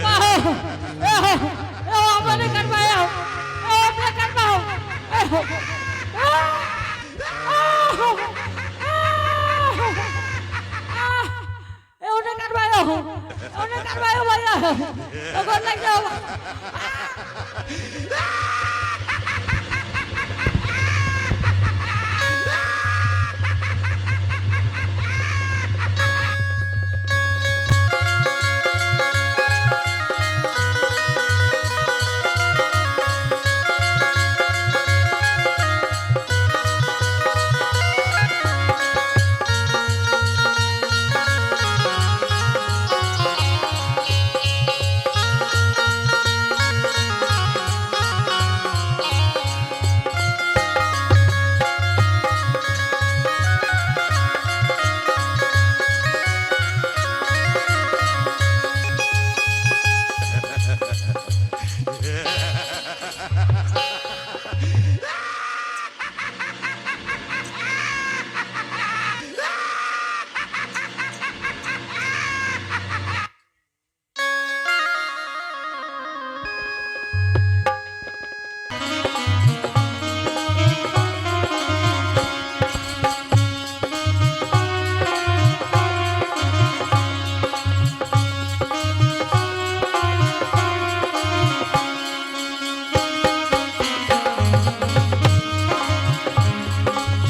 बाहो, ए हो, ए हो, हमरा नहि करबा, ए हो, ए हो, हमरा करबा हो, ए हो, आ, आ, हो, आ, हो, आ, ए हो, नहि करबा, ए हो, ए हो, नहि करबा, ए हो, भैया, ए गोर लागि जाओ।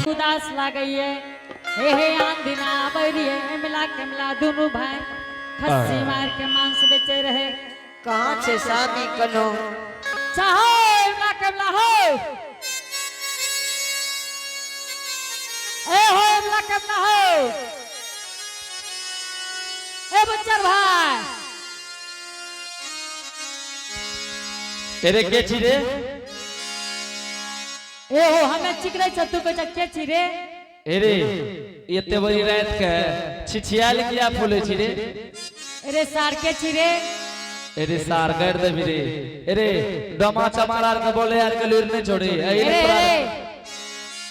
उदास लागैये। हे हे, आन दिना आबै रहियै, एमला केमला दुनू भाई खस्सी मार के मांस बेचे रहे। कहाँ छे सामी कनो? चाहो एमला केमला हो, ए हो एमला केमला हो, ए बच्चर भाई। अरे के छी रे? ए हो, हमे चिकरै छ, तू कहै छ के छी रे? अरे एते बड़ी रात के छिछियाल किया फूले छी रे? अरे सार, के छी रे? अरे सार, कर देबी रे। अरे डमा चमार आर के बोले यार के लूर नहीं छोड़ी। अरे अरे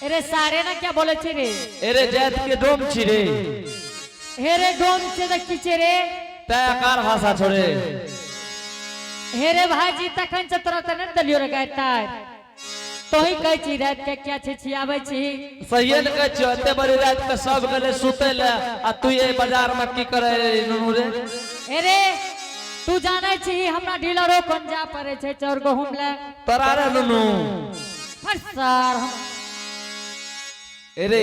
अरे, सारे ना क्या बोले छी रे? अरे जात के डोम छी रे। हे रे, डोम छे त की छे रे? तै कार भाषा छोड़े। हे रे भाईजी, तखन से तोरा त नहि देलियो रे गाय तार, तोही कहै छी राति के क्या छै छियाबै छी। सहिए ने कहै छियो, एते बड़ी रात के सब गेले सुते ले आ तू ये बाजार में की करे रे नुनू रे? हे रे, तू जानै छी हमरा डीलरो कोन जा पड़े छै चाउर गहूम ले। तोरा रे नुनू। पर सर हम अरे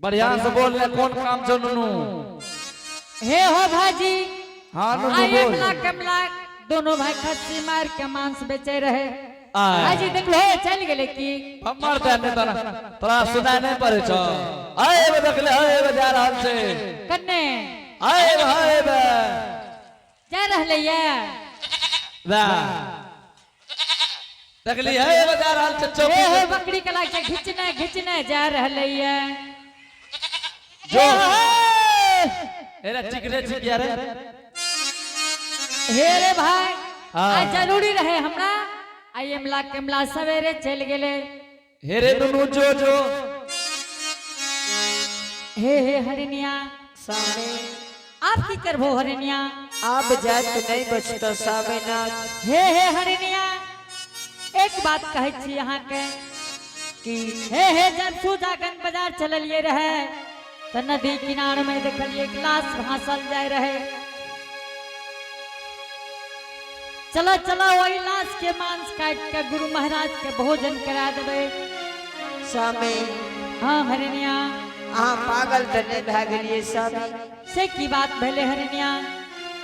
बढ़िया से बोल ले, कोन काम छौ नुनू? हे हो भाईजी। हाँ नुनू। आई बोल। एमला केमला दोनों भाई खस्सी मार के मांस बेचे रहे। आय। भाईजी देखलो, चल गेले की? हमर ते नहि तोरा तोरा सुनाय नहि पड़ै छौ। आय बे, देखले आय बे, जा रहल छै। कन्ने? आय बे, आय बे। जा रहले ये? वाह, देखली है बे, जा रहल छै हे चौकी हो पे। बकरी के लाग छै घिचने घिचने जा रहले ये। जो। हे हो। एरे चिकरे चिकिया रे। हे रे भाई। हाँ। आइ जरूरी रहे हमरा, आई एमला केमला सवेरे चल गेले। हे रे नुनू, जो जो। हे हे हरिनिया। सामी। आप की करबो हरिनिया? आप जाए तो नहीं बचतो सामी नाथ। हे हे हरिनिया, एक बात कहै छी अहाँ के। की? हे हे, जब सुजागंज बाजार चललिए रहे त नदी किनार में देखलिए गिलास भासल जाय रहे। चलो चलो, वही लाश के मांस काट के गुरु महाराज के भोजन करा देबै। स्वामी। हाँ हरिनिया। अहाँ पागल तऽ नहि भए गेलियै स्वामी? से की बात भेलै हरिनिया?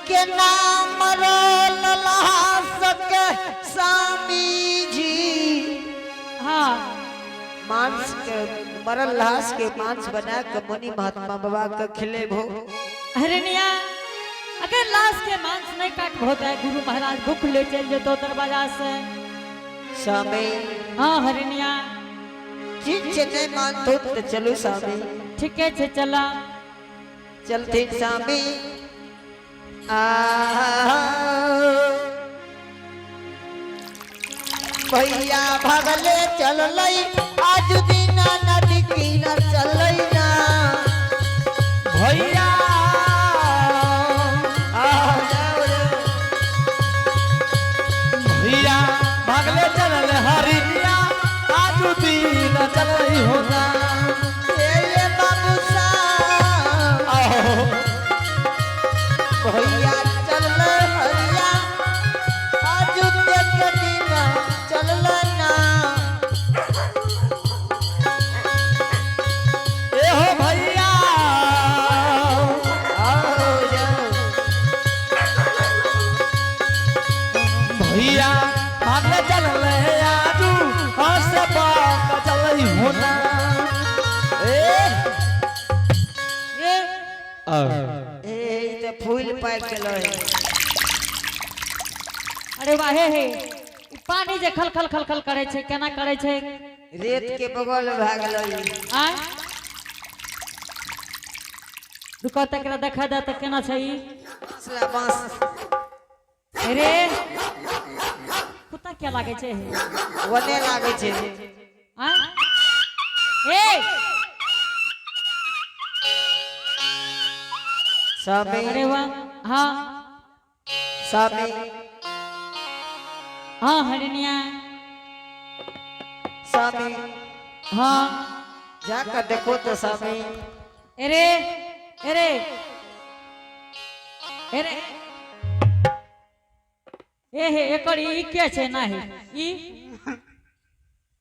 के नाम मरल लाश के स्वामी जी? हाँ। मांस के, मरल लाश के मांस बना के मुनि महात्मा बाबा के खिलेबो? हरिनिया, अगर लाश के मांस नहीं काटबो त गुरु महाराज भूख ले चल जेतो दरवाजा से। स्वामी। हाँ हरिनिया। ठीक छै, नहीं मानतो तऽ चलू स्वामी। ठीके छै, चला। चलथिन स्वामी। आ भैया भगले चललै आज दिना नदी किनार चललै ना। ए ई त फूल पाकि गेलो है। अरे वाह, हे हे, ई पानी जे खल खल खल खल करे छै, केना करे छै? रेत के बगल भए गेलो ई। आय रुको, तकरा देखा दे त केना छै ई। बांस ला बांस। अरे कुत्ता क्या लागे छै हे? वने लागे छै। आय ए स्वामी। अरे वाह, हाँ। स्वामी। हाँ हरिणिया। स्वामी। हाँ। जाकर देखो तो स्वामी। अरे अरे अरे, ए हे, एकर ई के छै नाही ई?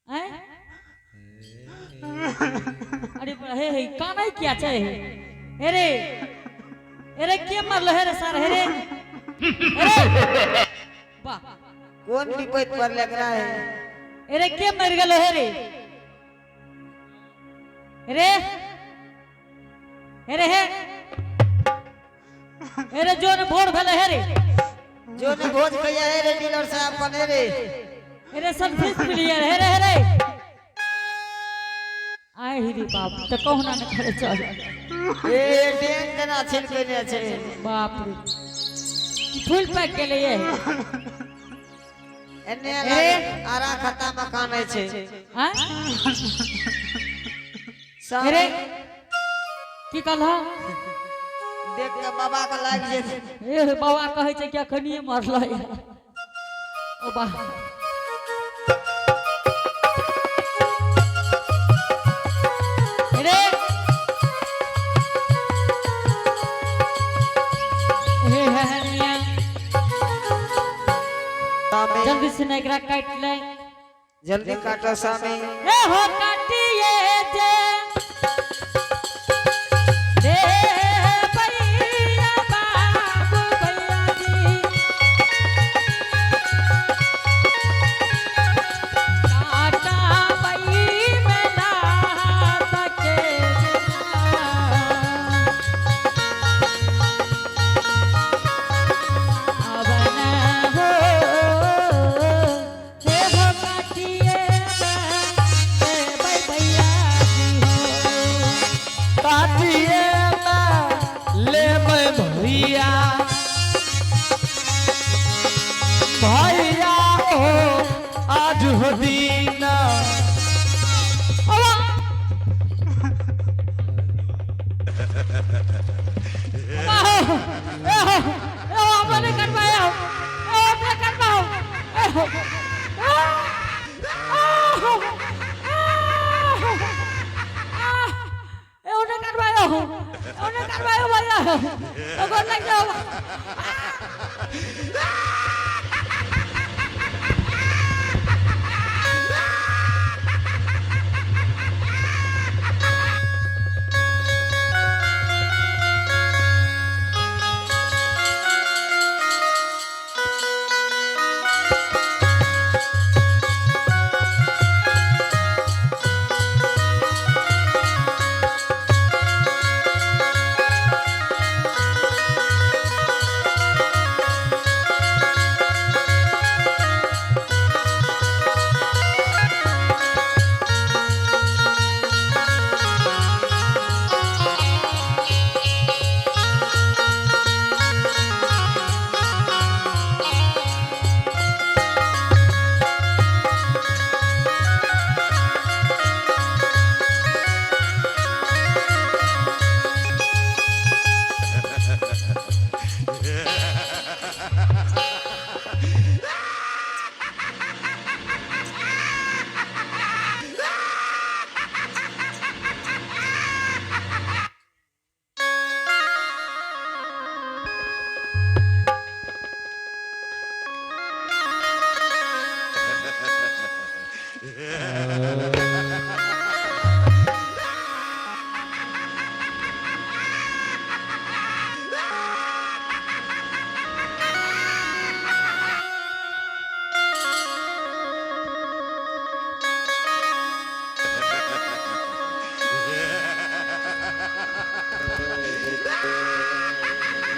आय अरे हे हे, कानै किया छै हे? अरे अरे, के मरलो हे रे सर? हे रे अरे वाह। कोन विपत पर लग रहा है? अरे के मर गेलो हे रे? अरे अरे हे, अरे जोन भोर भेले हे रे। जो ने भोज खैया है रे डीलर साहब बने रे। अरे सब फिस प्लेयर हे रे, हे रे। आय हिरी बाप, त कहुना ने करे चल। ए डेंग केना छिलकेने छै। बाप रे, ई फूल पाकि गेलै ये। एने लागे आरा खता मकान छै। आय स्वामी। अरे की कहलह? देख के बाबा के लाग जेतै। ए बाबा कहै छै कि अखनिये मरलै। ओ बा, अरे हे हे हे मियां। स्वामी। जल्दी से ना एकरा काटि ले। जल्दी काटो स्वामी। ए हो काटिए जे रे भैया बाबू भैया जी, काटा बई में लात के अवन हो, हे हो काटिए भैया जी हो। काटिए लेबै भैया, भैया हो आज हो दिन। अवा अवा हो, ए हो, ए हो, अपने करवा हो, ए अपने करवा हो, ए हो, आ, आ, हो, आ, हो, आ, ए ओने करवा हो, ओने करवा हो भैया, ओ गोर लग जाओ। स्वामी।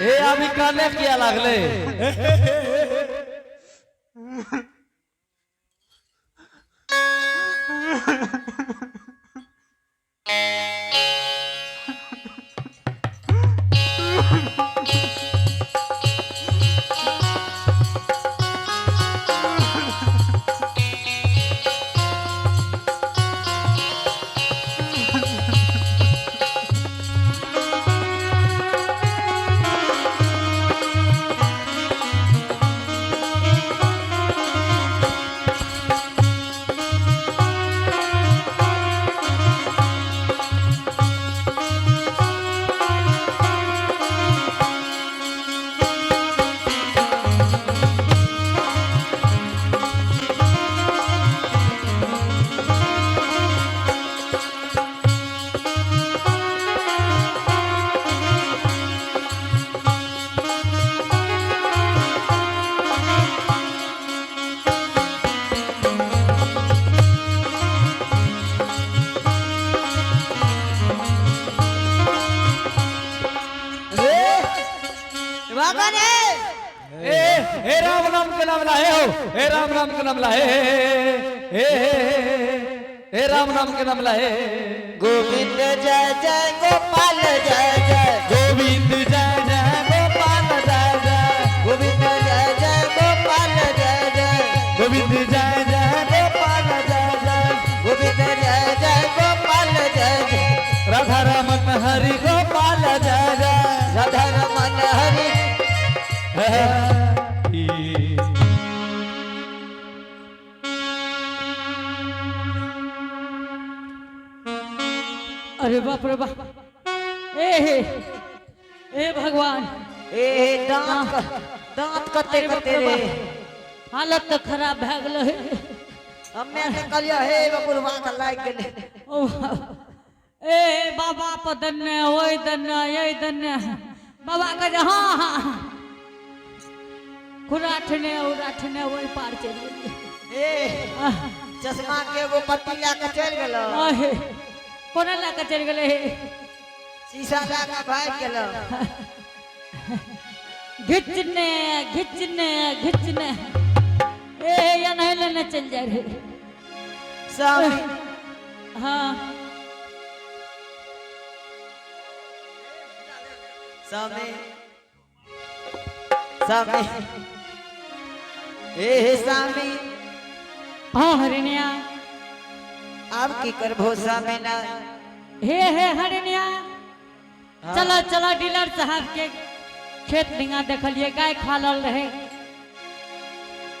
ए अभी काने किया लागले? बाबा रे। ए हे राम राम के नाम ला, हे हो, हे राम राम के नाम ला, हे हे हे हे हे राम राम के नाम ला, हे। गोविंद जय जय गोपाल जय जय। गोविंद जय जय गोपाल जय जय। गोविंद जय जय गोपाल जय जय। गोविंद जय जय गोपाल जय जय। गोविंद जय जय गोपाल जय जय। राधा रमन हरि गोपाल जय जय। राधा रमन हरि। अरे बाप रे बाप, ए हे, ए भगवान। ए दांत दांत कते अरे बाप कते रे रे। बाप, हालत तो खराब भए गेलै। हम्मे के कहलियो हे बबुलवा के लाग गेलै। ओ बाप। ए बाबा पर दन्ने ओइ दन्ने ये दन्ने, बाबा कहे जे हाँ हाँ खुराठने उराठने ओइ पार चलि गेलियै। ए चश्मा के एगो पत्ती लए के चलि गेलो। आहे कोना लए कऽ चलि गेलै? शीशा लए के भागि गेलो। घिचने घिचने घिचने ए एनाहि लेने चलि जाइ रहै। स्वामी। हाँ। स्वामी स्वामी ए हे स्वामी। हाँ हरिणिया। आब की करबो स्वामी ना? हे हे हरिणिया, चलो चलो, डीलर साहब के खेत डिंगा देखलिए, गाय खा लल रहे।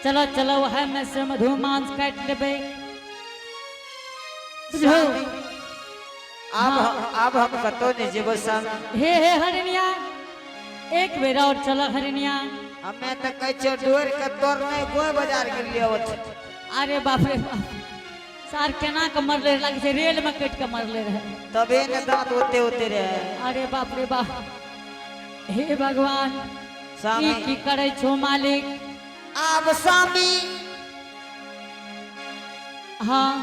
चलो चलो, वह में से मधु मांस काटि लेबै, बुझलो? स्वामी, आब हम कतौ नहीं जेबो स्वामी। हे हे हरिणिया, एक बेर और चलो हरिणिया। हमे तऽ कहै छियौ डोर के तोड़ने गोय बाजार गेलियै ओतऽ। अरे बाप रे बाप, सार केना के मरले रहे, लागै छै रेल में कटि के मरले रहे। तबे ने दांत ओते ओते रहे। अरे बाप रे बाप, हे भगवान, स्वामी। ई की करै छो मालिक? आब स्वामी। हाँ।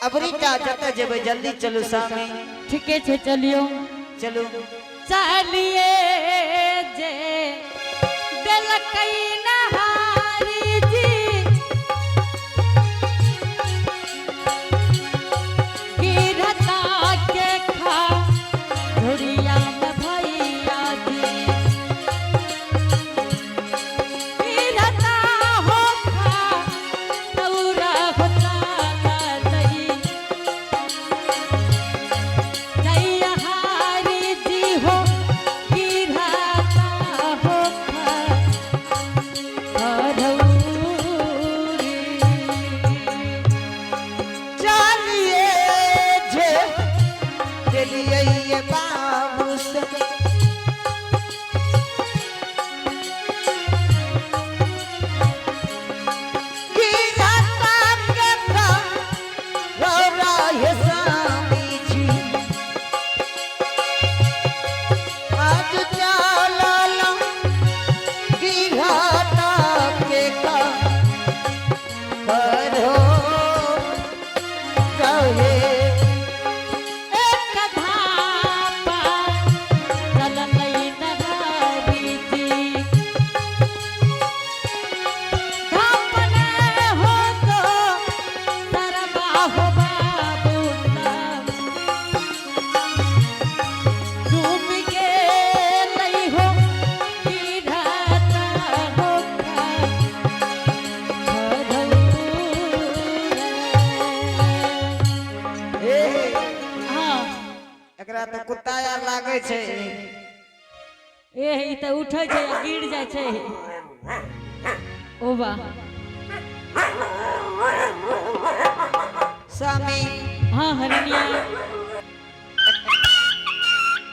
अबरीटा जतऽ जेबै जल्दी चलू स्वामी। ठीके छै, चलियौ। चलू। चलिए जे देलकै नहारी जी, गिरता के खा झुरिया में भैया जी, गिरता हो खा तौरा होता लई जय हारी जी हो गिरता। आर लागै छै। ए ई तऽ उठै छै आ गिर जाइ छै। ओ बा। स्वामी। हाँ हरनिया।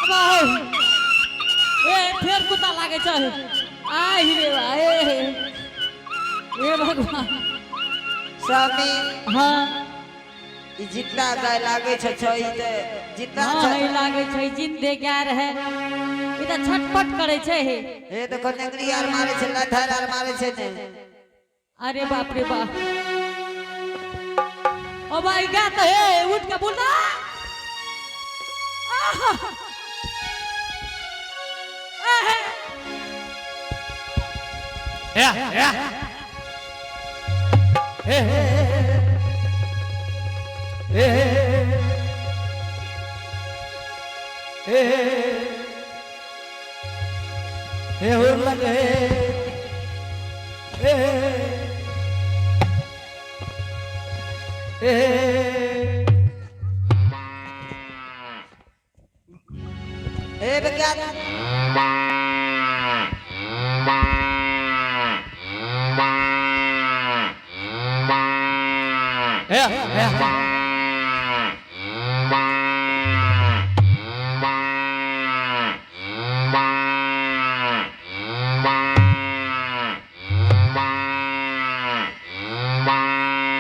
वाह। ए फेर कुत्ता लागै छै। आहि रे बा ए ए भगवान। स्वामी। हाँ। ई जितना गाय लागै छै छै ई तऽ जितना हाँ छै। है लागै छै जिंदे गाय रहे। ई तऽ छटपट करै छै। हे देखो नेंगरी आर मारे छै, लथार आर मारे छै ने। अरे बाप रे बाप। ओ भाई गाय तऽ हे उठ के बोल ना। हे हे हे हे हे हे हे हो लगे हे हे हे विज्ञान। हे हे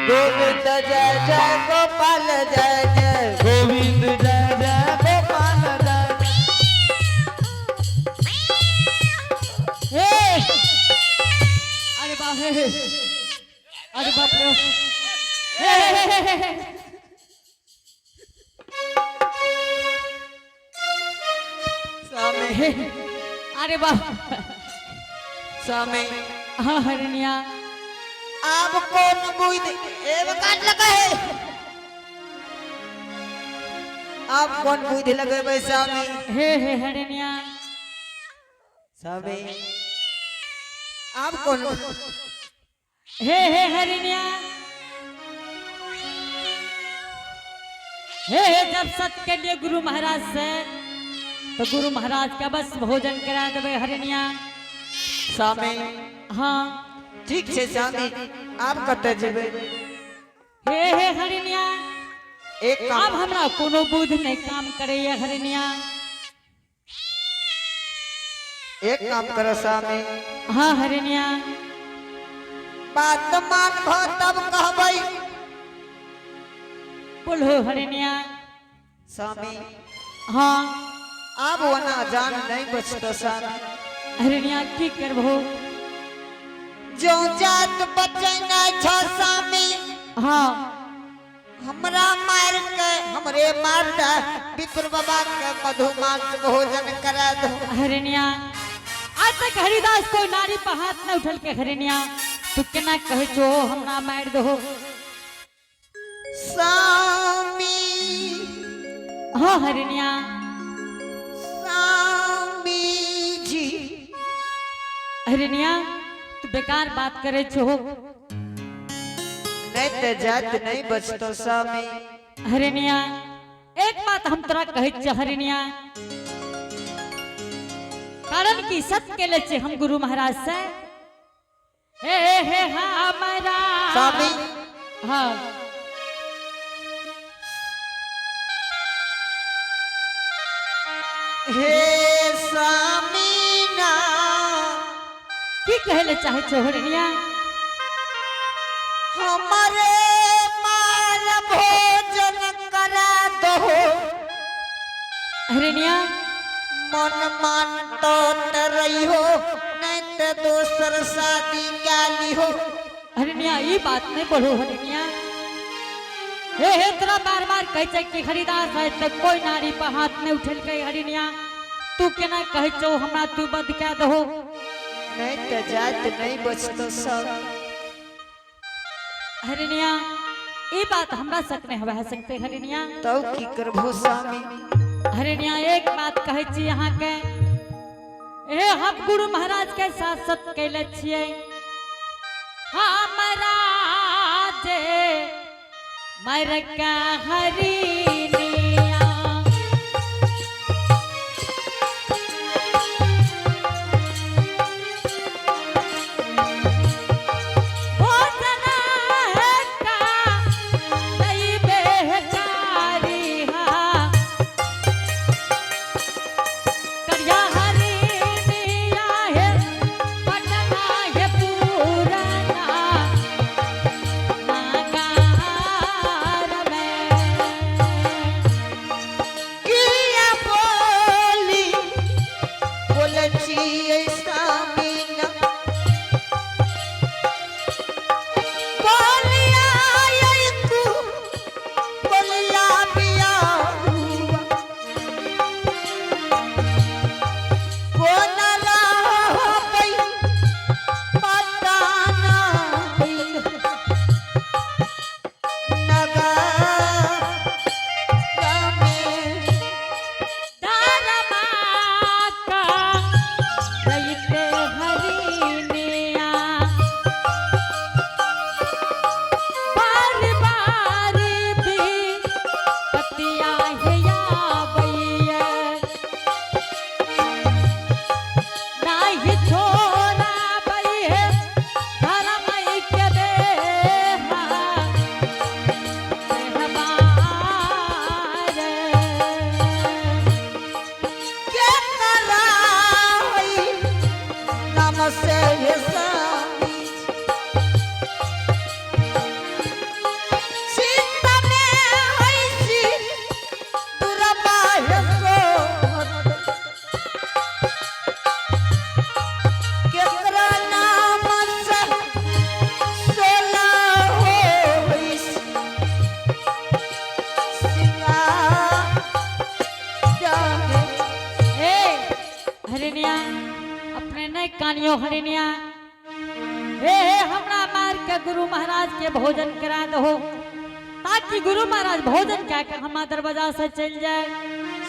गोविंद जय जय गोपाल जय जय। गोविंद जय जय गोपाल जय। हे अरे बाप रे। अरे बाप रे। हे हे हे हे हे। स्वामी। अरे बाप। स्वामी। हाँ हरनिया। आप कौन बुद्धि एव काट लगा है। आप कौन बुद्धि लगेबै स्वामी? हे हे हरनिया। स्वामी आप कौन? हे हे हरनिया। हे हे जब सत्य के लिए गुरु महाराज से तो गुरु महाराज का बस भोजन करा देबै हरनिया। स्वामी। हाँ। ठीक छै स्वामी, आप कतऽ जेबै? हे हे हरनिया। एक आब काम। हमरा कोनो बुद्धि नहीं काम करैया हरनिया। एक काम करो स्वामी। हाँ हरनिया। बात मान भो तब कहबै। बोलो हरनिया। स्वामी। हाँ। आब ओना जान नहीं बचतो स्वामी। हरनिया की करबो? जो जात बचै नहीं छ स्वामी। हाँ। हमरा मार के हमरे मार दे विप्र बाबा के मधुमांस भोजन करा दो। हरनिया आज तक हरिदास कोई नारी पर हाथ न उठल के हरनिया, तू केना कहै छो हमरा मार दो? स्वामी। हाँ हरनिया। स्वामी जी। हरनिया तू बेकार बात करे छो। नहीं ते जात नहीं बचतो स्वामी। हरनिया एक बात हम तोरा कहै छियै हरनिया, कारण कि सत्य के ले छियै हम गुरु महाराज से। हे हे हमरा स्वामी। हाँ। हे स्वामी ना। की कहै ले चाहे छो हरनिया? हमारे मार भोजन करा दो। हरनिया। मन मान तो रही हो नहीं तो दोसर शादी काली हो। हरनिया ई बात नहीं बोलो हरनिया। हे हे तोरा बार बार कहै छै कि हरिदास है तऽ कोई नारी पर हाथ नहीं उठेलकै हरिनिया, तू केना कहै छौ हमरा तू बद कए दहो? नहीं तो जात नहीं बचतो सब। हरिनिया ई बात हमरा सक नहीं हवा सकते हरिनिया। तब की करबो स्वामी? हरिनिया एक बात कहै छी अहाँ के, हे हम गुरु महाराज के साथ सत कैले छियै। हमरा जे मर का हरिनिया। नहीं कानियो हरिणिया, हे हे हमरा मार के गुरु महाराज के भोजन करा दहो, ताकि गुरु महाराज भोजन क्या कर हमारा दरवाजा से चल जाए।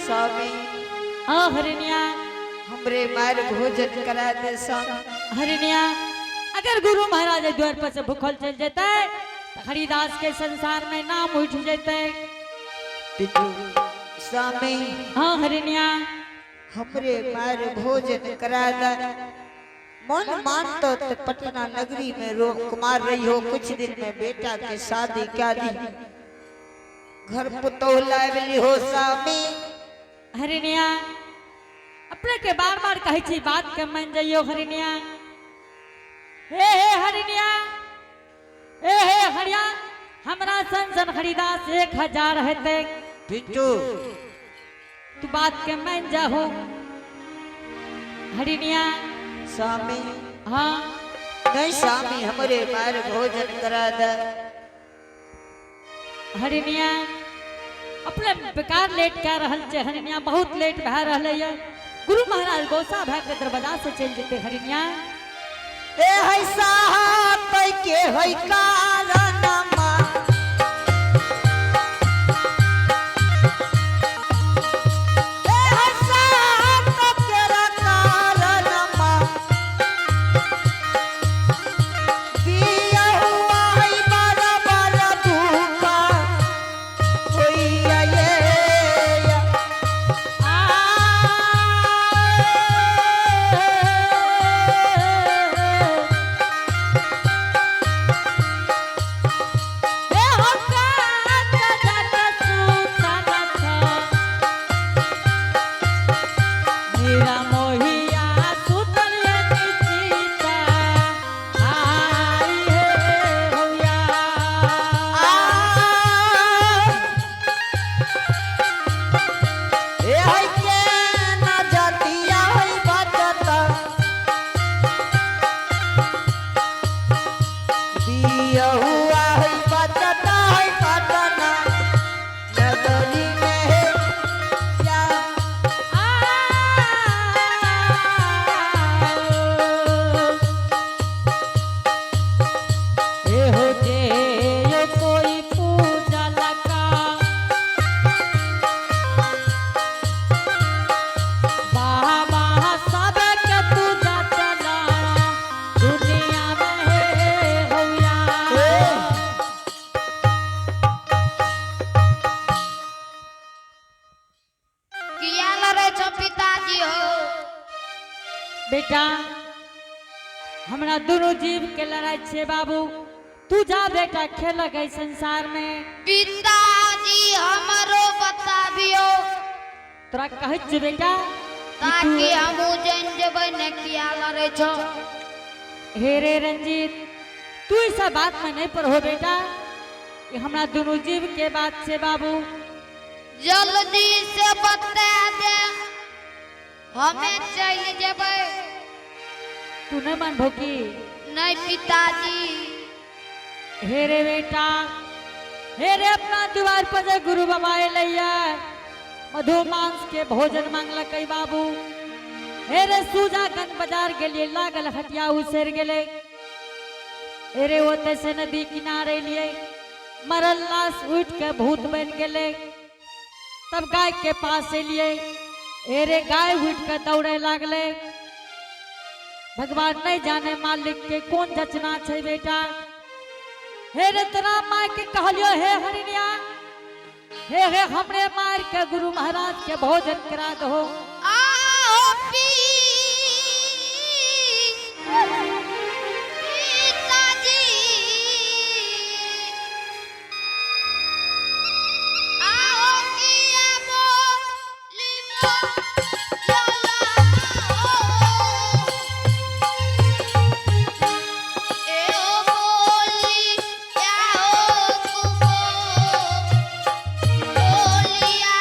स्वामी। हाँ हरिणिया। हमरे मार भोजन करा दे स्वामी। हरिणिया, अगर गुरु महाराज द्वार पर से भूखल चल जेते तो हरिदास के संसार में नाम उठ जेते। पिंटू स्वामी। हाँ हरिणिया। हमरे मार भोजन करा दे। मन मान तो ते पटना नगरी में रो कुमार रही हो, कुछ दिन में बेटा के शादी क्या दी, घर पुतोह लावली हो स्वामी। हरिणिया, अपने के बार बार कहै छी बात के मान जाइयो हरिणिया। हे हे हरिणिया, हे हे हरिया, हमरा सन सन हरिदास 1000 हेतै। पिंटू। तू बात के मान जाहो हरिणिया। स्वामी। हाँ। नहीं स्वामी, हमरे मार भोजन करा दे। हरिणिया, अपने बेकार लेट कए रहल छै हरिणिया, बहुत लेट भए रहलै ये। गुरु महाराज गोसा भए के दरवाजा से चलि जेतै हरिणिया। ए है साहब के है कारणमा, ए है साहब के कारणमा, बिया हुआ है बारा बारा दुखा होइया ये। ए है के ना जातिया है बचत, बिया हुआ है बचत है पटना नगरी में है या। कोई पूजा लगा बाबा सबके पूजा चला दुनिया में हे होया। किया लड़े छो पिताजी हो? बेटा, हमरा दुनू जीव के लड़ाई छे बाबू, तू जा बेटा खेल गई संसार में। पिताजी हमरो बताबियो। तोरा कहै छियै बेटा कि ताकि तू हमू जान जेबै ने किया लड़े छो। हे रे रंजीत, तू ई सब बात में नहीं पढ़ो बेटा, ये हमरा दुनू जीव के बात छे बाबू। जल्दी से बता दे, हमें चल जेबै। तू नहीं मानबो की? नहीं पिताजी। हे रे बेटा, हे रे अपना द्वार पर जे गुरु बाबा एलैया, मधु मांस के भोजन मांगलकै बाबू। हे रे सूजागंज बाजार गेलिए, लागल हटिया उसर गेलै। हे रे ओतय से नदी किनारे एलिए, मरल लाश उठ के भूत बन गेलै। तब गाय के पास एलिए, हे रे गाय उठ के दौड़े लागलै। भगवान नहीं जाने मालिक के कौन जचना छै बेटा। हे रे तोरा माय के कहलियो, हे हरिणिया, हे हे हमरे मार के गुरु महाराज के भोजन करा दहो। आओ पिताजी, आओ किया बोली ए ओ बोली आओ कुबो बोलिया।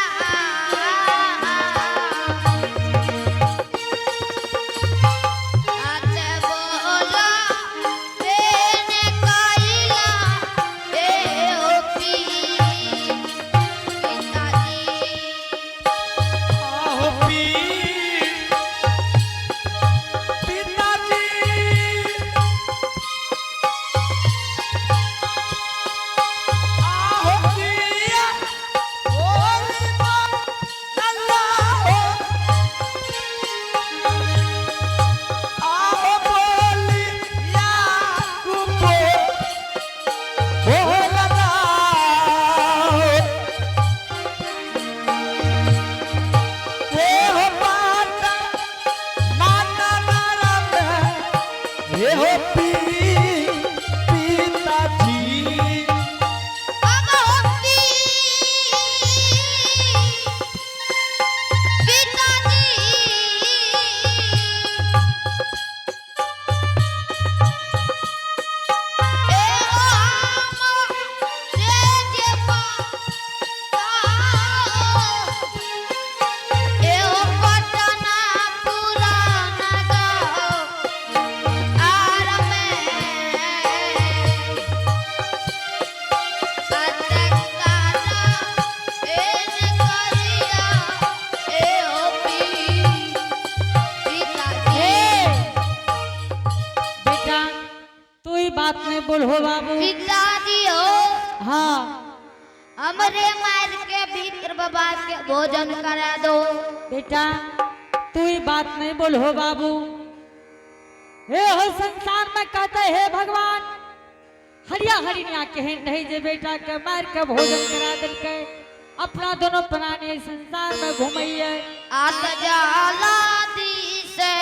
बात नहीं बोल हो बाबू। पिताजी हो। हाँ। हमरे मार के भीतर बाबा के भोजन करा दो। बेटा, तू ही बात नहीं बोल हो बाबू। हे हो संसार में कहते हे भगवान, हरिया हरिणिया केहन नहीं जे बेटा के मार के भोजन करा दिलके, अपना दोनों प्राणी संसार में घूमैये। आत जाला दिसे।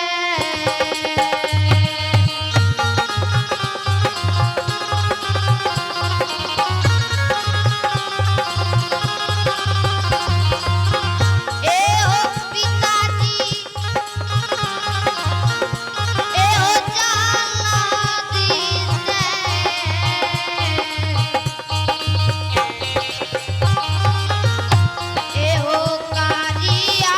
ए हो पिताजी, ए हो जाला दिसे। ए हो कारिया।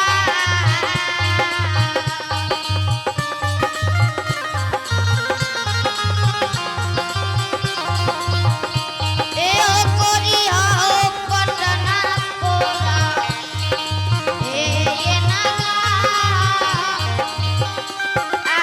ए हो कोरिया हो पटना कोरा। ए ये नागा। आ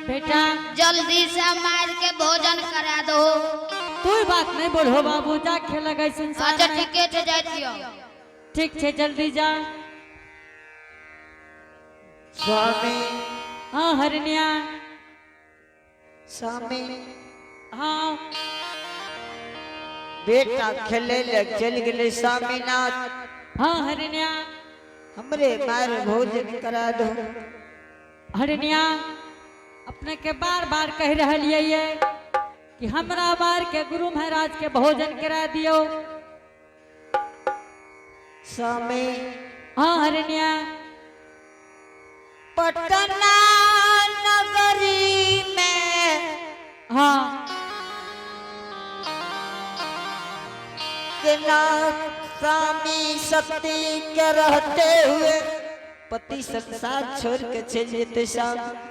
बेटा, जल्दी से मार के भोजन करा दो। तू ही बात नहीं बोल हो बाबू, जा खेल गए संसार अच्छा में। ठीके छे, जाइ छियो। ठीक छे, जल्दी जा। स्वामी। हाँ हरिणिया। स्वामी। हाँ। बेटा खेले ले चल गेले स्वामीनाथ। हाँ हरिणिया। हमरे मार भोजन करा दो। हरिणिया, अपने के बार बार कह रहा ये कि हमरा बार के गुरु महाराज के भोजन करा दियो। स्वामी। हाँ हरिणिया। पटना नगरी में हाँ। के नाथ स्वामी सती के रहते हुए पति संसार छोड़ के चल जेते स्वामी।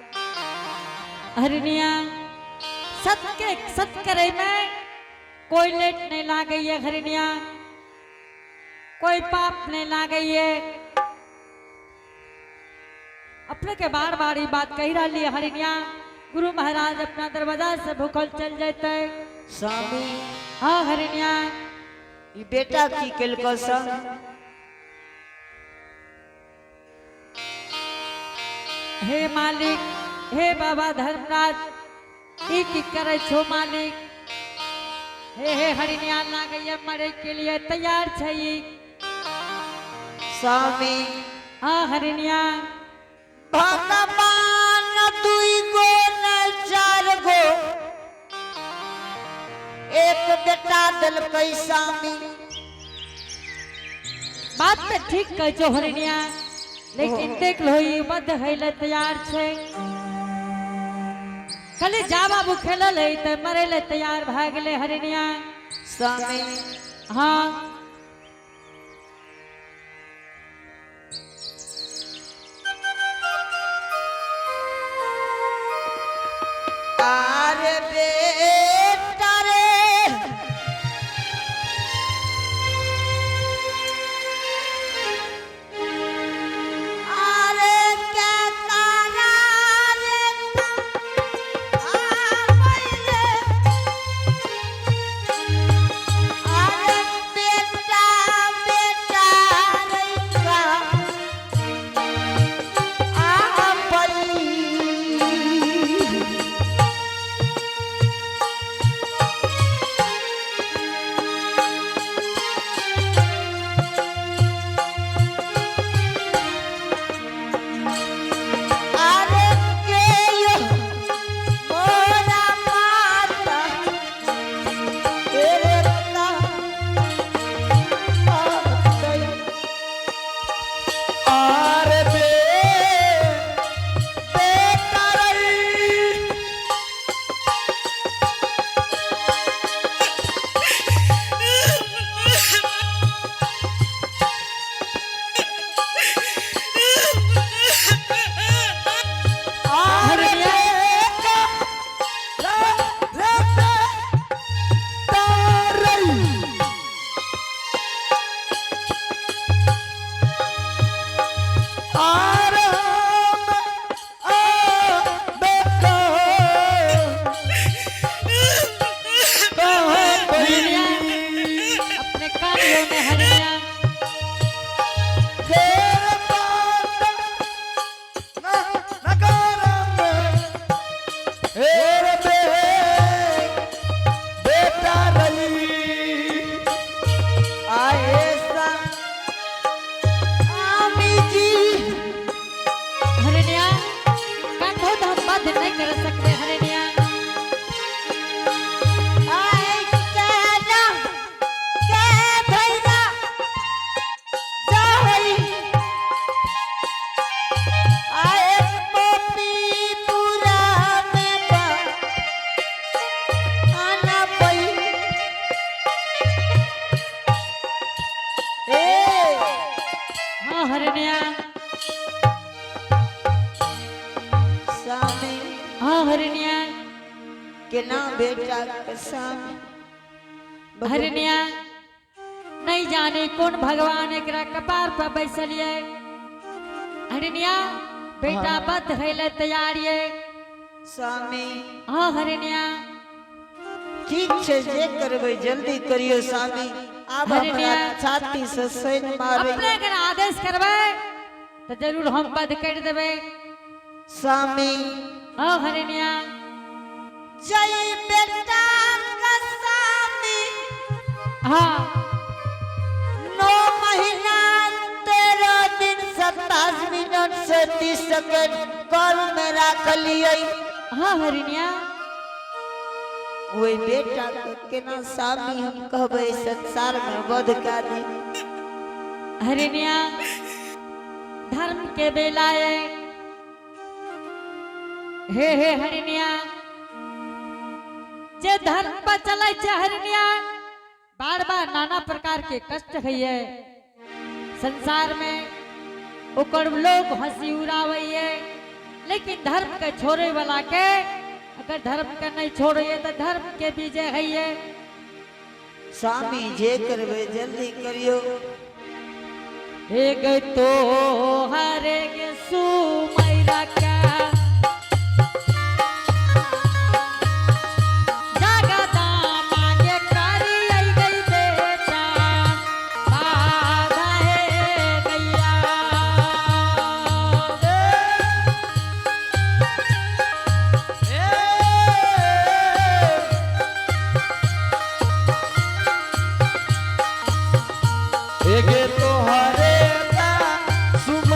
हरिणिया, सत के सत करे में कोई लेट नहीं ला गई है हरिणिया, कोई पाप नहीं ला गई है। अपने के बार बार ये बात कही रही है हरिणिया, गुरु महाराज अपना दरवाजा से भूखल चल जाते। स्वामी। हाँ हरिणिया। ई बेटा की केलको स्वामी? हे मालिक, हे बाबा धर्मराज, ई की करे छो मालिक? हे हे हरिणिया, लागैया मरे के लिए तैयार छै ई। स्वामी। हाँ हरिणिया। भगवान दुई गो न एक बेटा दिलकै स्वामी। बात तो ठीक कहै छौ हरिणिया, लेकिन देख लो ई मध्य है तैयार छै। खाली जा बाबू खेलल है तऽ मरे ले तैयार भए गेलै हरिणिया। स्वामी। हाँ। आरे बेटा रे, आरे के तारा रे, आरे, आरे बेटा बेटा रे का आ पई। अरे के यो मोरा माता तेरे का आरे बे बेटा रई। आरे बेटा रे रे बेटा रई। आराम आ बेटा कहाँ हरिणिया पई अपने कान लो में हरिणिया। तेरे पास नगर में हेर बे बेटा रई। आए स्वामी जी। हरिणिया कंधो तो हम बंद नहीं कर सकते हरिणिया। आए कहना के भैया जाई, आए पोपी पूरा में बा आना पई। ए हाँ हरिणिया। स्वामी। हाँ हरिणिया। केना बेटा के स्वामी। हरिणिया नहीं जाने कौन भगवान एकरा कपार पर बैसलिए। हरिणिया बेटा बद है तैयार ये। स्वामी। हाँ हरिणिया। ठीक छै, जे करबै जल्दी करियो स्वामी। आब हमरा हरिणिया। छाती से सैन मारे। अपने अगर आदेश करबै तो जरूर हम बद कर देबै। स्वामी। हाँ हरिणिया। जय बेटा का स्वामी। हाँ। 9 महीना 13 दिन 27 मिनट से 30 सेकेंड कल में राख लियै। हाँ हरिणिया। ओहि बेटा के केना स्वामी हम कहबै संसार में वध कए दी? हरिणिया धर्म के बेला है। हे हे हरिणिया, जे धर्म पर चलै छै हरिणिया, बार बार नाना प्रकार के कष्ट होइए संसार में, ओकर लोग हंसी उड़ावैये, लेकिन धर्म के छोड़े वाला के अगर धर्म के नहीं छोड़िए तो धर्म के विजय होइए। स्वामी, जे करबै जल्दी करियो। एक तो हरे के सुमैरा का जगदा मांगे करी आई गई बेटा बाधा है गैया। एगे तोहरे सुम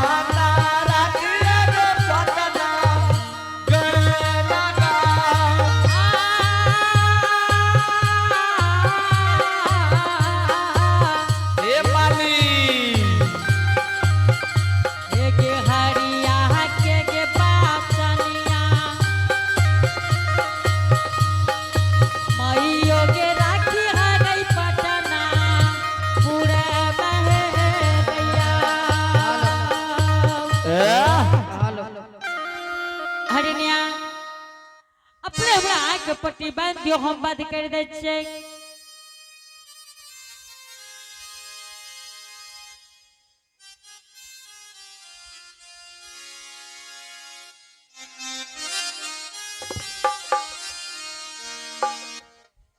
माता राखिए रे पटना गणना। ए माली। एगे हरिया के गे बाचनिया, मैयो गे राखी हरै पटना पूरा बहैया। हरिनिया, अपने हमरा आँख के पट्टी बांधि दियौ, हम बंद करि दै छियै।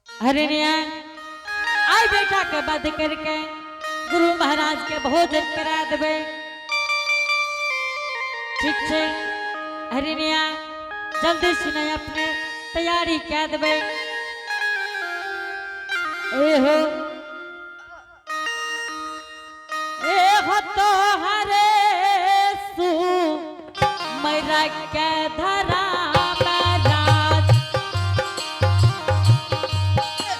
हरिनिया, आइ बेटा के बंद करके गुरु महाराज के भोजन करा देबै। ठीक छै हरिनिया, जल्दी सुनाई अपने तैयारी कए देबै। ए हो ए हो तो हरे सु मैरा के धरा महाराज,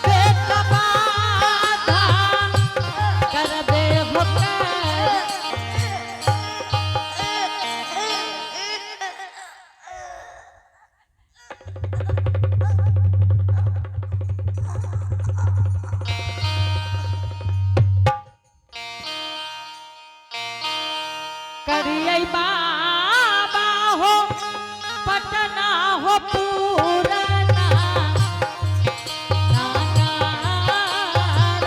बेटा बाधा करबे हो कर। करियै बाबा हो पटना हो पूरना नागार में।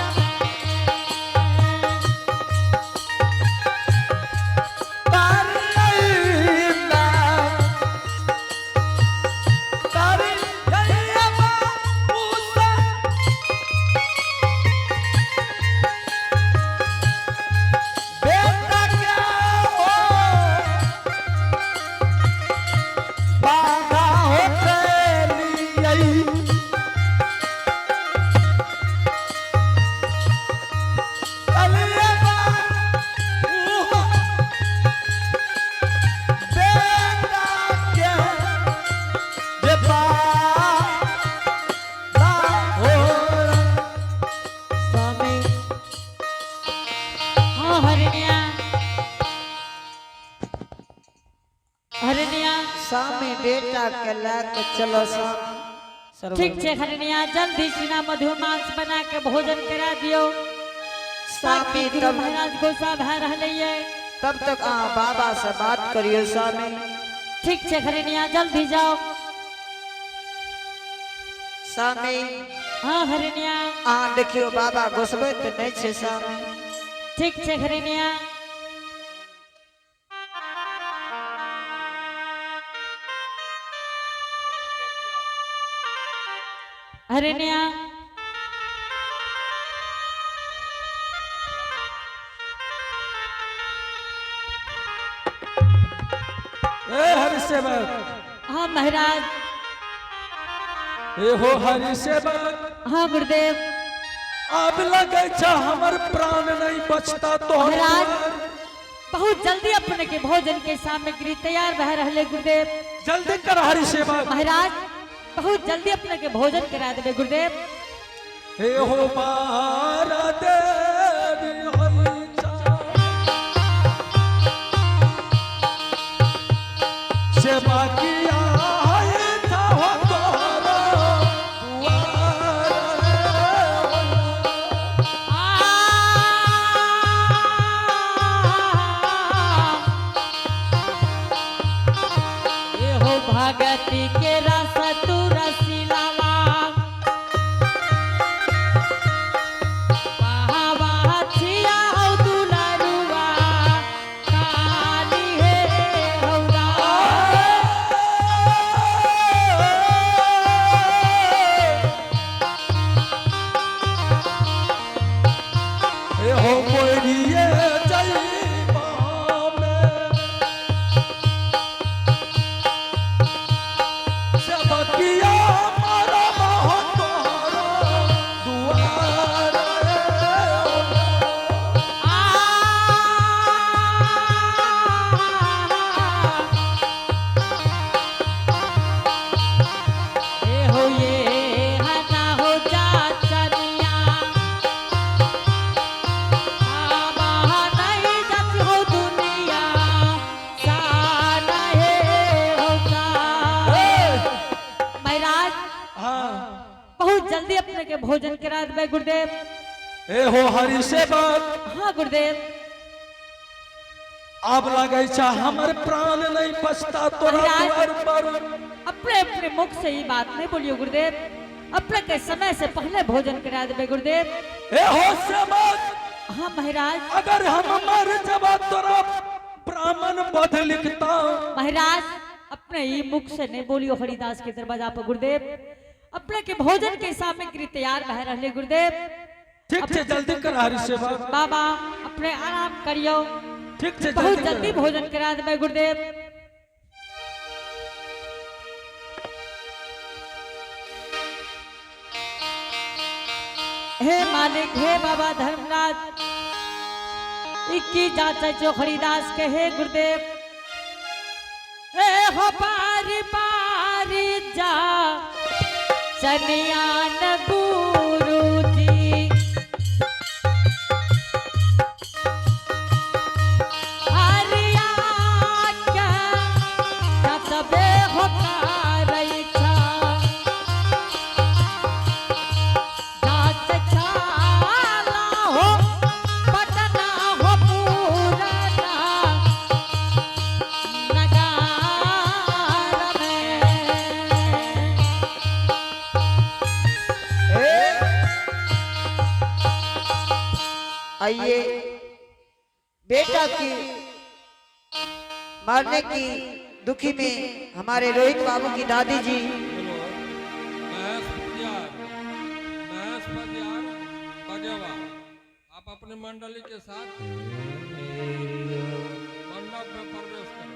स्वामी, हाँ हरिणिया, हरिणिया। स्वामी, बेटा के लए के चलो स्वामी। ठीक छै हरिणिया, जल्दी सिना मधुमांस बना के भोजन करा दियौ। स्वामी, गुरु तब महाराज गोसा भए रहलै ये। तब तक अहाँ बाबा से बात करियौ स्वामी। ठीक छै हरिणिया, जल्दी जाओ। स्वामी। हाँ हरिणिया। अहाँ देखियौ, बाबा गोसबै तऽ नहि छै स्वामी। ठीक छै हरिणिया। हरिणिया, ए हरि सेवक। हाँ महाराज। ए हो हरि सेवक। हाँ गुरुदेव। अब लगे छ हमर प्राण नहीं बचता तोहर महाराज। दुआर। बहुत जल्दी अपने के भोजन के सामग्री तैयार भए रहले गुरुदेव। जल्दी कर हरि सेवक। महाराज, बहुत जल्दी अपने के भोजन करा देबे गुरुदेव। हे हो मारा देवी होई चा। सेवा किया है था हो तोहरा दुआर। ए हो भगति के रस तू रसिलावा, वाह छिया हौ दुलारुआ काली हे हौरा। ए हो मोरिए जइबा में। के भोजन करा देबै गुरुदेव। ए हो हरि सेवक। हाँ गुरुदेव। आब लगै छ हमर प्राण नहीं बचता तोरा महाराज। द्वार पर। अपने अपने मुख से ये बात नहीं बोलियो गुरुदेव, अपने के समय से पहले भोजन करा देबै गुरुदेव। ए हो सेवक। हाँ महाराज। अगर हम मर जबा तोरा ब्राह्मण बध लिखता। महाराज, अपने ही मुख से नहीं बोलियो हरिदास के दरवाजा पर गुरुदेव। अपने के भोजन के सामग्री तैयार रह रहे गुरुदेव। ठीक छै, जल्दी कर हरि सेवक। बाबा, अपने आराम करियो। ठीक छै। बहुत जल्दी जल्दी कर। भोजन करा देबै गुरुदेव। हे मालिक, हे बाबा धर्मराज, इक्की जाचे जो हरिदास के। हे गुरुदेव, हे हो बारी बारी जा चनियान गुरु जी, हरिया के जतबे हो करैछा। जात छाला हो पटना हो पुराना नगार में। आइए, बेटा की मारने की दुखी में हमारे रोहित बाबू की दादी जी। बोलो, महेश पुजार, महेश पुजार बगेवा, आप अपनी मंडली के साथ मंडप में प्रवेश करें।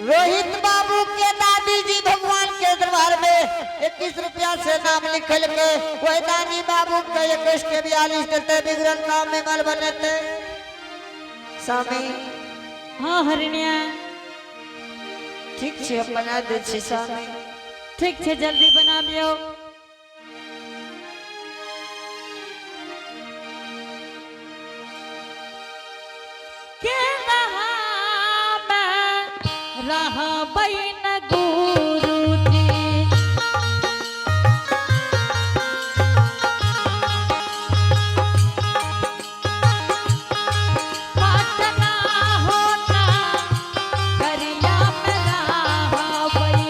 रोहित बाबू के दादी जी भगवान के दरबार में 21 रुपया से नाम लिखल के, वही दानी बाबू के 21 के 42 देते, बिगड़ल काम में मल बनेते स्वामी। हाँ हरिणिया। ठीक छै, हम बना दै छी स्वामी। ठीक छै, जल्दी बनाबियौ। के रहबै न गुरुजी। पटना होना गरिया में रहबै,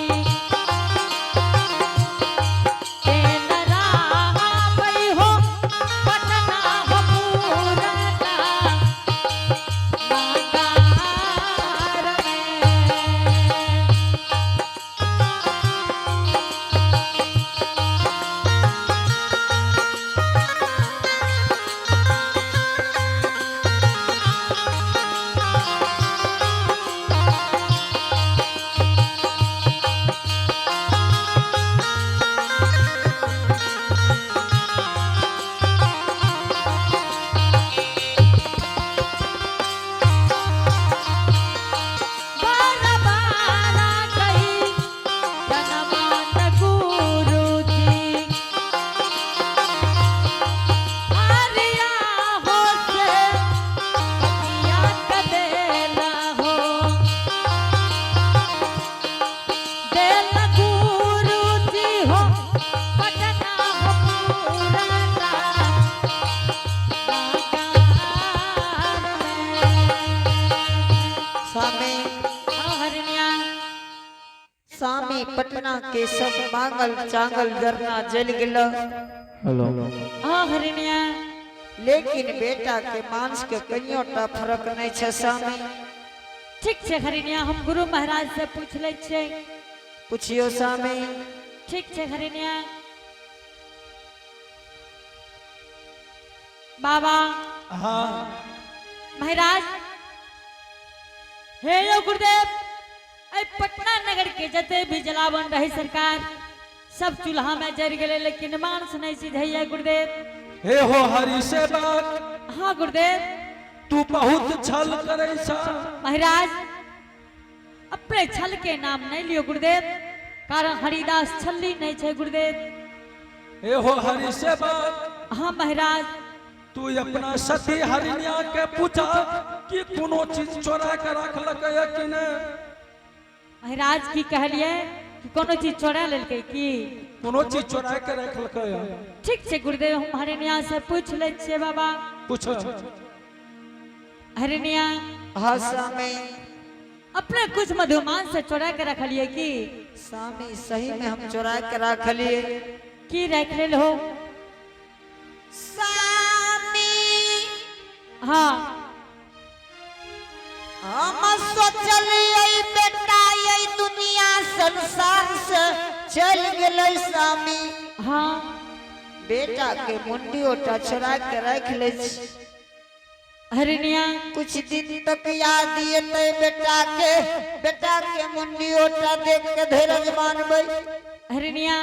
केन रहबै हो पटना हो पुराना नगार में। बारा बारा गई जनमान गुरुजी, हरिया हो से पतिया कदेला हो देला गुरुजी हो पटना हो पुराना नगार में। स्वामी। हाँ हरिणिया। स्वामी, पटना के सब मांगल चांगल जरना जल गेल। हाँ हरिणिया। लेकिन बेटा के मांस के कनियो टा फर्क नहीं छै स्वामी। ठीक छै हरिणिया, हम गुरु महाराज से पूछ लै छियै। पूछियो स्वामी। ठीक छै हरिणिया। बाबा। हाँ। महाराज, हे यो गुरुदेव, अइ पटना नगर के जते भी जलावन रहे सरकार, सब चूल्हा में जरि गेलै, लेकिन मांस नहीं सिझैया गुरुदेव। हे हो हरि सेवक। हाँ गुरुदेव। तू बहुत छल करै छ। महाराज, अपने छल के नाम नहीं लियो गुरुदेव, कारण हरिदास छल्ली नहीं छै गुरुदेव। हे हो हरि सेवक। हाँ महाराज। तू अपना सती हरिणिया के पूछा कि कोनो चीज चोरा के रखलकै है कि नहीं। महाराज, की कहलिए कि कोनो चीज चोरा लेलकै की? कोनो चीज चोरा के रखलकै है। ठीक छै गुरुदेव, हम हरिणिया से पूछ लै छियै बाबा। पूछ। हरिणिया। हाँ स्वामी। अपने कुछ मधुमांस से चोरा के रखलिए की? स्वामी, सही में हम चोरा के रखलिए। की रख लेल हो? स्वामी, हाँ। हम सोचलिए बेटा ये दुनिया संसार से चल गेलै स्वामी। हाँ। बेटा के मुंडी ओटा चोरा के रख ले छी। हरिणिया। कुछ दिन तक याद एतै बेटा के, बेटा के मुंडी ओटा देख के धीरज मानबै। हरिणिया,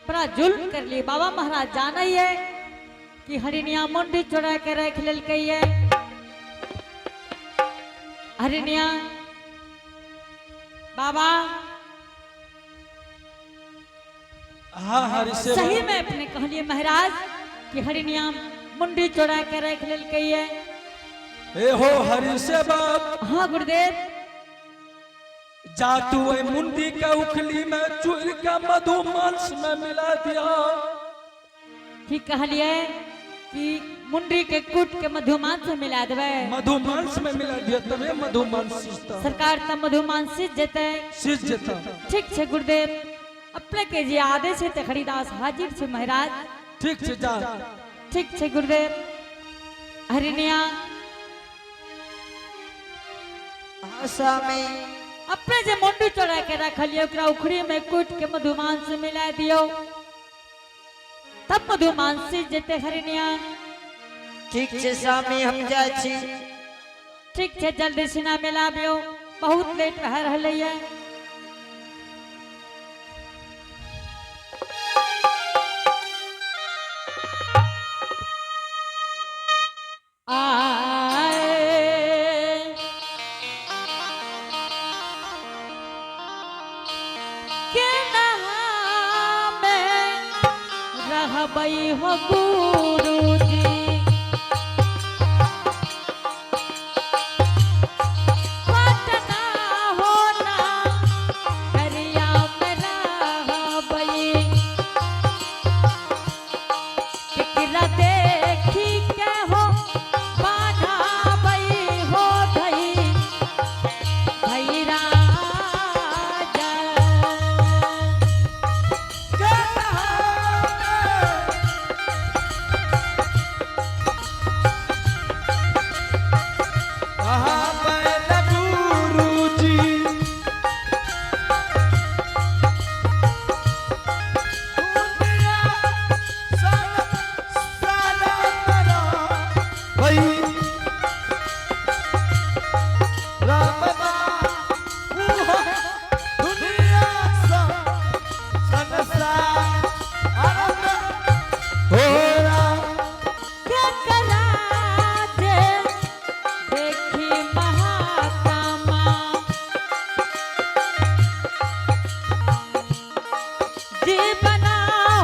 बड़ा जुल्म कर लिए। बाबा महाराज जाने है कि हरिणिया मुंडी चोरा के रख लेलकै है। हरिणिया, बाबा। हाँ हरि से। सही में अपने कहलिए महाराज कि हरिणिया मुंडी चोरा के रख लेलकै है? हे हो हरि से बाप। हाँ गुरुदेव। जा तू ओहि मुंडी के उखली में चूर के मधुमांस में मिला दिया। की कहलिए कि मुंडी के कूट के मधुमांस में मिला देबै? मधुमांस में मिला दिया, तबे मधुमांस सिझता। सरकार, तब मधुमांस सिझ जेतै? सिझ जेता। ठीक छै गुरुदेव, अपने के जे आदेश है ते हरिदास हाजिर छै महाराज। ठीक छै, जा। ठीक छै गुरुदेव। हरिणिया। हाँ स्वामी। अपने जे मुंडी चोरा के रखलिए, ओकरा उखड़ी में कूट के मधुमांस से मिला दियो, तब मधुमांस सिझ जेतै हरिणिया। ठीक छै स्वामी, हम जाइ छी। ठीक छै, जल्दी सिना मिलाबियो, बहुत लेट भए रहलै है। आए के नहा में रहबै हो गुरुजी, पटना हो ना दरिया में रहबै, केकरा देखी के हो बान्हाबै हो धई धई राजा। गुरुजी। केकरा जे देखी महात्मा जीवना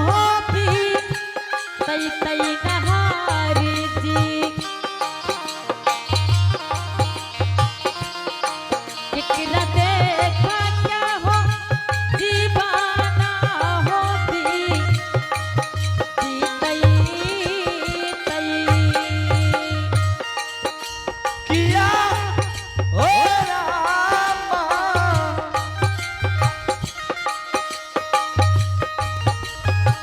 हो भी तई तई नहारी जी, केकरा देखा क्या हो जीवना हो भी तई तई। किया हो रामा,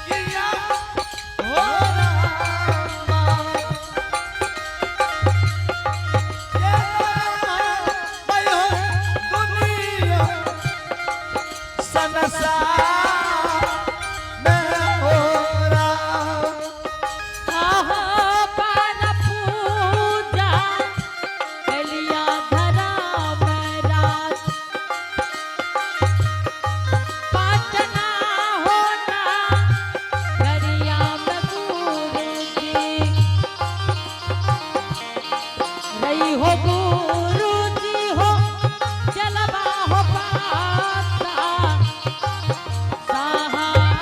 किया हो रामा, ये राम दुनिया संसार में हो राम। आहो पान पूजा कलिया धरा रात, पाटना होना गरिया में गुरुजी रही हो, गुरुजी हो जलवा हो पाता सहाई।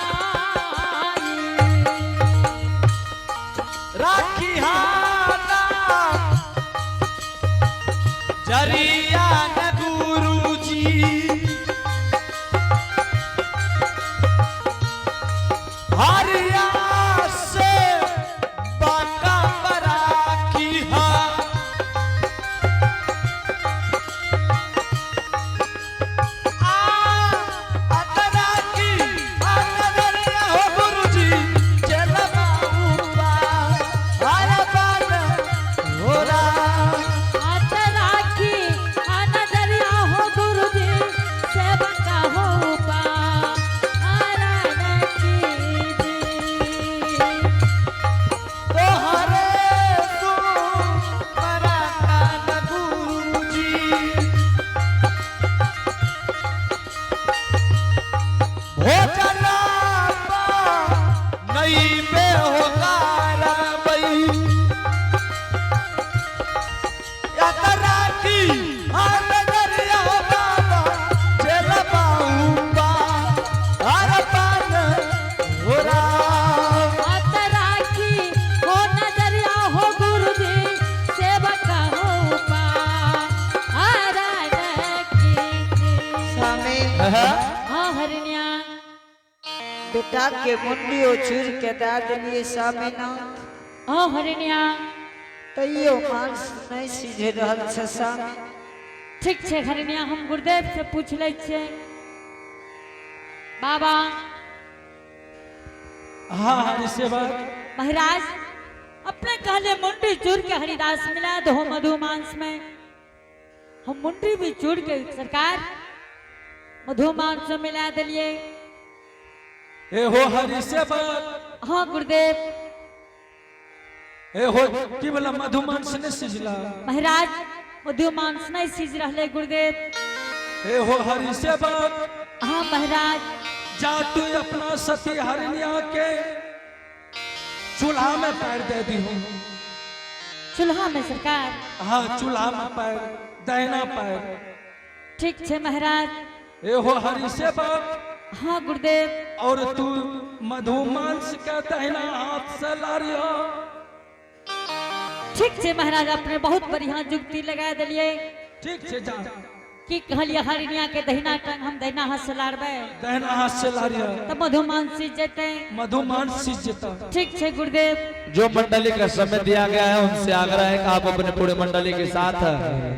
राखी हाना जरिया न गुरुजी। हाँ हरिणिया। बेटा के मुंडियो चूर के दे दिलिए स्वामीनाथ। हाँ हरिणिया। तैयो मांस नहीं सीझ रहल छै स्वामी। ठीक छै हरिणिया, हम गुरुदेव से पूछ लै छियै। बाबा। हाँ हरि सेवक। महाराज, अपने कहले मुंडी चूर के हरिदास मिला दो मधु मांस में, हम मुंडी भी चूर के सरकार मधु मांस में मिला दिलिए। ए हो हरि सेवक। हाँ गुरुदेव। ए हो, की बोला, मधुमांस ने सिझला? महाराज, मधु मांस नहीं सीज रहे गुरुदेव। ए हो हरि सेवक। हाँ महाराज। जा तू अपना सती हरिणिया के चूल्हा में पैर दे दी हूँ। चूल्हा में सरकार? हाँ, चूल्हा में पैर, दाहिना पैर। ठीक छै महाराज। ए हो हरि सेवक। हाँ गुरुदेव। और तू मधुमांस के दाहिना हाथ से लारियो। ठीक छै महाराज, अपने बहुत बढ़िया जुगती लगा दिलिए। ठीक छै, जा। की कहलिए, हरिणिया के दहिना टांग हम दहिना हाथ से लारबै? दाहिना हाथ से लारियो। तब मधुमांस सीज जेतै? मधुमांस सीज जेता। ठीक छै गुरुदेव। जो मंडली का समय दिया गया है, उनसे आग्रह है कि आप अपने पूरे मंडली के साथ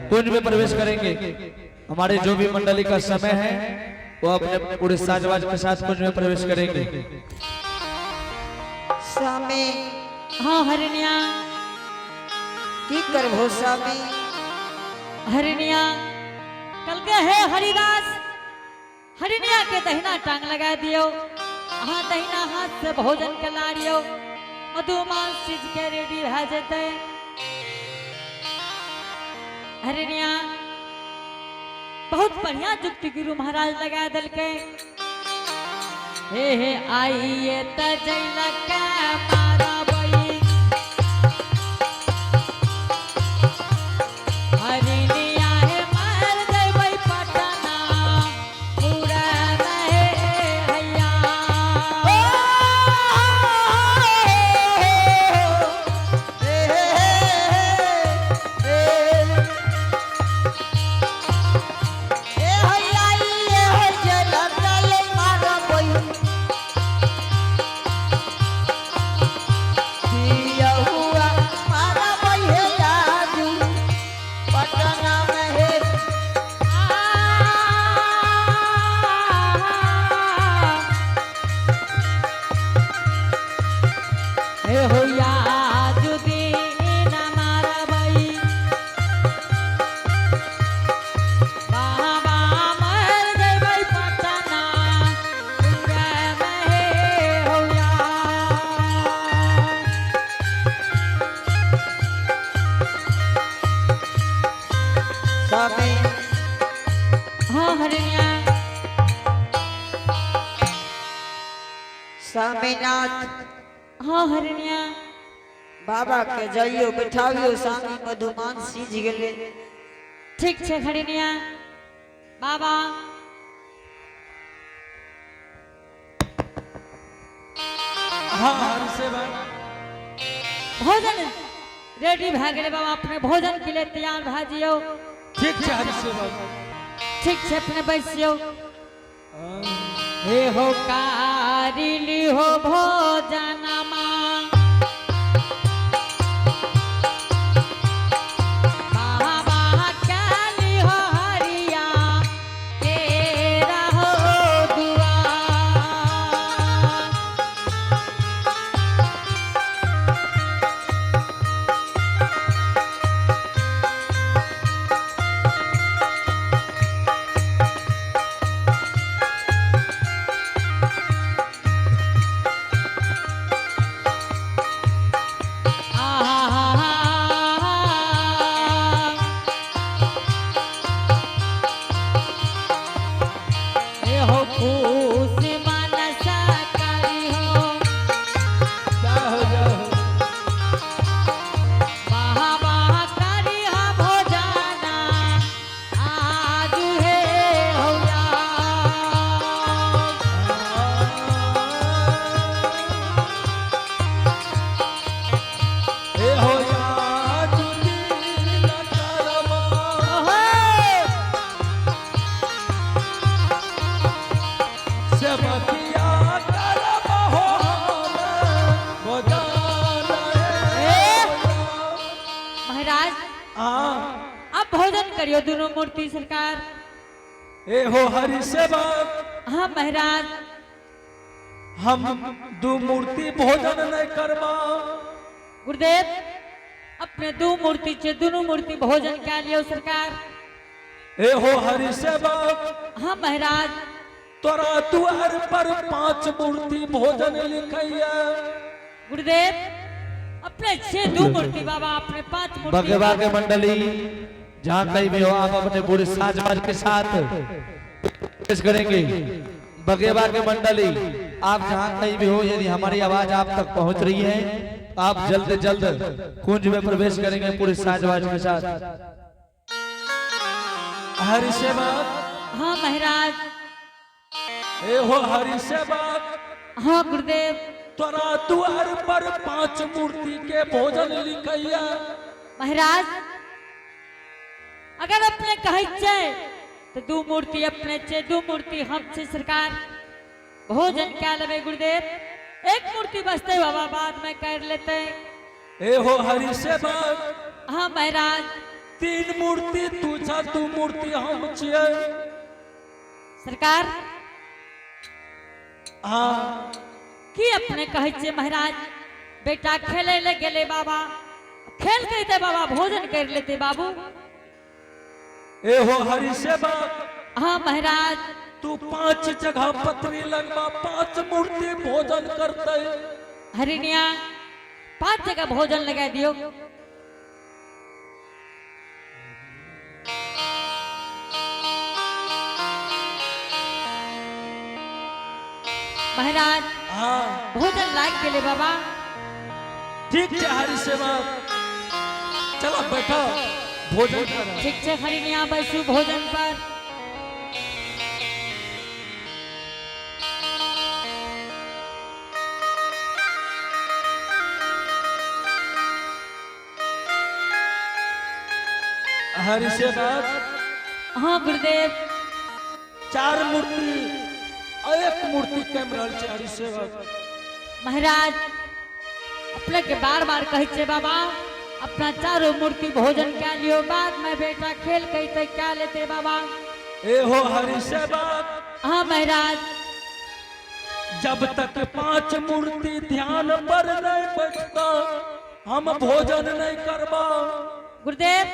कुंज में प्रवेश करेंगे। हमारे जो भी मंडली का समय है, वो अपने पूरे साजवाज के साथ कुंज में प्रवेश करेंगे। स्वामी। हाँ हरिणिया। की करबो स्वामी? हरिणिया, कल के है हरिदास, हरिणिया के दहिना टांग लगा दियो, हाँ, दहिना हाथ से भोजन के लारियो, मधुमांस सीज के रेडी भए जेतै। हरिणिया, बहुत बढ़िया जुक्ति गुरु महाराज लगा देलकै। हे हे, आइए त जैलक मारबै हरिणिया, हे मार देबै पटना पूरा हे हैया। हे हे हे हे हैया, ये हो जलकल मारबै किया हुआ मारबै हे आजू पटना में हे। हे होया जुदीन मारबै बाबा, मर देबै पटना पूरा में हे होया। स्वामी। हाँ हरिणिया। स्वामीनाथ। हाँ हरिणिया। बाबा के जाइयो बैठाबियो स्वामी, मधुमान सीझ गेले। ठीक छै हरिणिया। बाबा। हाँ हरि सेवक। भोजन रेडी भए गेलै बाबा, अपने भोजन के लिए तैयार भए जियौ। ठीक छै हरि सेवक। ठीक छै, अपने बैसियौ। हे हो कारिली हो भोजनमा बाबा, काली हो हरिया के रहो दुआ। करियो दोनों मूर्ति सरकार। ए हो हरि सेवक। हाँ महाराज। हम दू मूर्ति भोजन नहीं करबा। गुरुदेव अपने दो मूर्ति छे, दोनों मूर्ति भोजन क्या लियो सरकार। ए हो हरि सेवक। हाँ महाराज। तोरा द्वार पर 5 मूर्ति भोजन लिखैया। गुरुदेव अपने छह दो मूर्ति बाबा, अपने 5 मूर्ति। बगेवा के मंडली जहाँ कहीं भी हो आप अपने पूरे साजबाज के साथ पेश करेंगे। बगेवा के मंडली आप जहाँ कहीं भी हो, यदि हमारी आवाज आप तक पहुँच रही है आप जल्द से जल्द कुंज में प्रवेश करेंगे पूरे साजबाज के साथ। हरि सेवक। हाँ महाराज। ए हो हरि सेवक। हाँ गुरुदेव। तोरा द्वार पर 5 मूर्ति के भोजन लिखैया। महाराज अगर अपने कहै छे तो 2 मूर्ति अपने छे, 2 मूर्ति हम छे सरकार। भोजन क्या लेबै गुरुदेव? 1 मूर्ति बचते बाबा, बाद में कर लेते। ए हो हरि सेवक। हाँ महाराज। 3 मूर्ति तू छा, 2 मूर्ति हम छियै। सरकार। हाँ। की अपने कहै छे महाराज? बेटा खेले ले गेले बाबा, खेल के बाबा भोजन कर लेते बाबू। ए हो हरि सेवक। हाँ महाराज। तू 5 जगह पत्री लगवा, 5 मूर्ति भोजन करते। हरिणिया 5 जगह भोजन लगा दियो। महाराज। हाँ। भोजन लाग गेले बाबा। ठीक है हरि सेवक, चलो बैठो भोजन करो। ठीक है हरिणिया, बैसू भोजन पर। हरि सेवक। हाँ गुरुदेव। 4 मूर्ति 1 मूर्ति कम रहल छै हरि सेवक। महाराज अपने के बार बार कहै छै बाबा अपना चारों मूर्ति भोजन क्या लियो, बाद में बेटा खेल कहते क्या लेते बाबा। ए हो हरि सेवक। हाँ महाराज। जब तक 5 मूर्ति ध्यान पर नहीं बैठता हम भोजन नहीं करबा। गुरुदेव।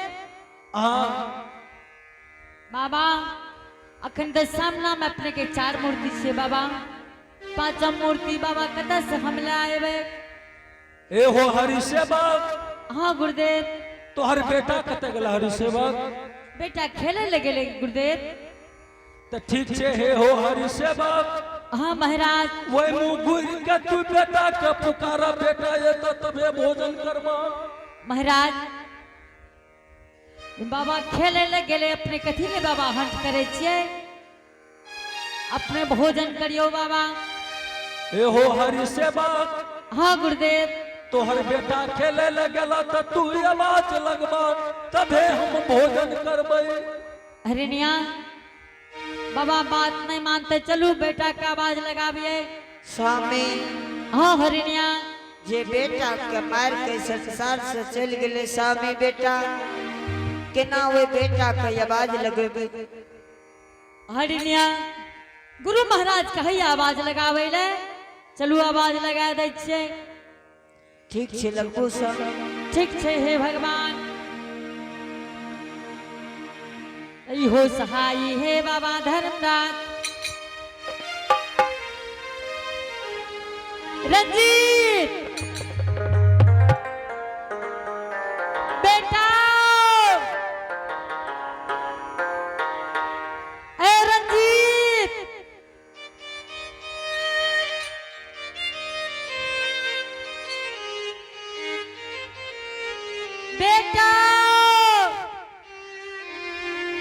हाँ। बाबा अखन तो सामना में अपने के 4 मूर्ति छे बाबा, 5 मूर्ति बाबा कतऽ से हम लाएबे? ए हो हरि सेवक। हाँ गुरुदेव। तोहर बेटा कतऽ गेल हरि सेवक? बेटा खेले लगे गेलै गुरुदेव। तो ठीक छे हे हो हरि सेवक। हाँ महाराज। वही मुँह घुर के तू बेटा के पुकारा, बेटा ये तो तबे भोजन करबा। महाराज बाबा खेले लग गेलै, अपने कथी ले बाबा हंट करे छियै? अपने भोजन करियो बाबा। ए हो हरि सेवक। हाँ गुरुदेव। तोहर बेटा खेले लग गेला तो तू आवाज लगबा तबे हम भोजन करबै। हरिणिया बाबा बात नहीं मानते, चलू बेटा का आवाज लगाबिए। स्वामी। हाँ हरिणिया। जे बेटा के मार के संसार से चल गेले स्वामी, बेटा केना वे बेटा के आवाज लगेबे? हरिणिया गुरु महाराज कही आवाज लगाबै ले, चलू आवाज लगा दै छियै। ठीक छै लगबू सब। ठीक छै हे भगवान। इहो सहाय हे बाबा धर्मराज। रंजीत बेटा, ए रंजीत, बेटा,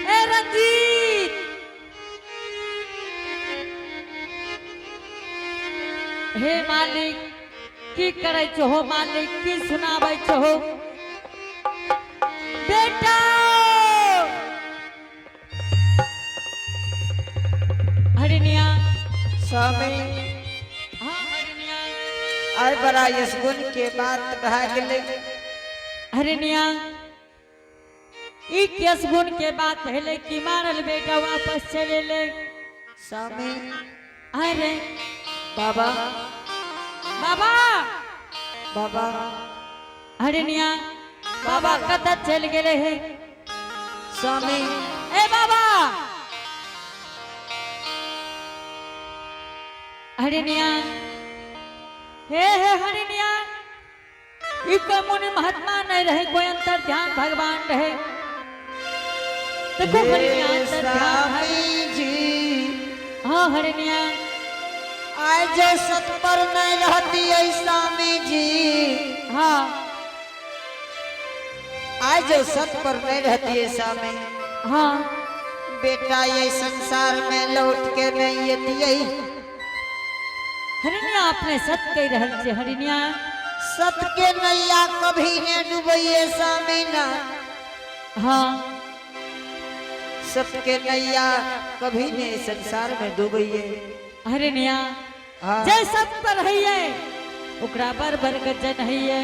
ए रंजीत, हे मालिक की करै छहो मालिक, की सुनाबै छहो बेटा? हरिणिया। स्वामी। हाँ हरिणिया। आइ बड़ा यशगुन के बात भए गेलै। हरिणिया ई केस गुण के बात हेले कि मारल बेटा वापस चले ले। स्वामी। अरे। बाबा। बाबा। बाबा। हरिणिया, बाबा कतऽ चलि गेले हे? स्वामी। ए बाबा, हरिणिया, हे हे हरिणिया, ई कोई मुनि महात्मा नहीं रहे, कोई अंतर ध्यान भगवान रहे। देखो हरिणिया, हे अंतर ध्यान स्वामी जी। हाँ हरिणिया। आज जो सत पर नहीं रहती है स्वामी जी। हाँ। आज जो सत पर नहीं रहती है स्वामी। हाँ। बेटा ये संसार में लौट के नहीं अतियै। हरिणिया, अपने सत कह रहल छे हरिणिया। सत के नैया कभी ने डूबैये स्वामी ना। हाँ। सत के नैया कभी ने संसार में डूबैये। हरिणिया। हाँ। जे सत पर हइये ओकरा बर बर गजन हइये।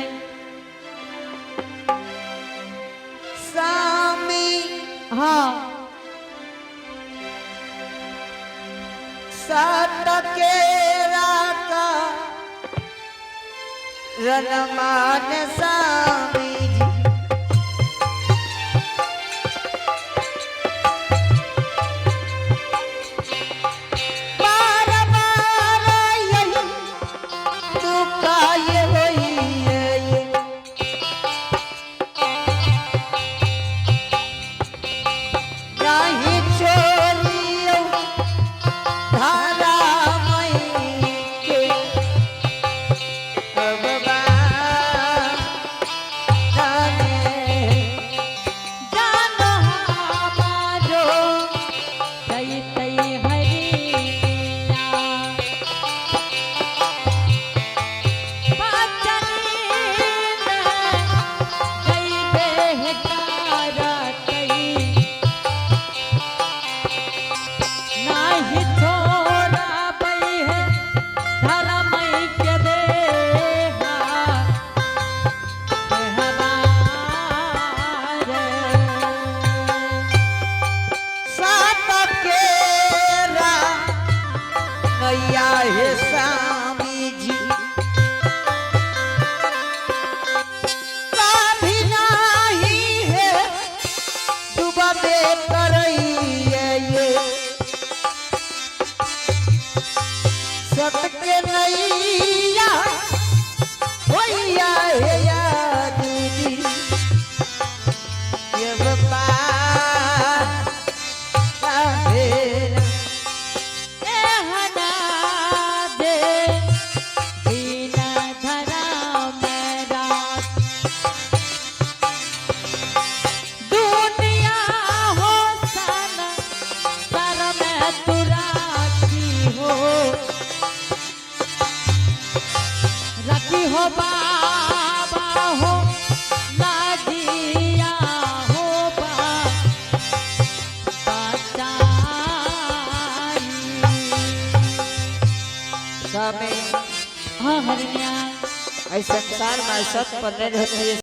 स्वामी। हाँ। सत के राका रनमान स्वामी जी। बार बार यही दुखाए होइए। नहीं छोड़ियो धारा मई के अब जाने। जानो हमारो जैतै हरिणिया, बचनी जैबे करतै, नाही छोड़बै है धर्म के देहा हमारे। सात केरा नैया हे स्वामी जी, कभी नहीं है डूबबे करैये ये। सत के नैया होइया हे या दीदी ये बात एहना दे दीना धरा मेरा दुनिया हो सन सर में तू राखी हो, रखी हो बाबा हो लाजिया हो बा बचाई। स्वामी। हाँ हरिणिया। ऐ संसार में सत पर नहीं रहती है।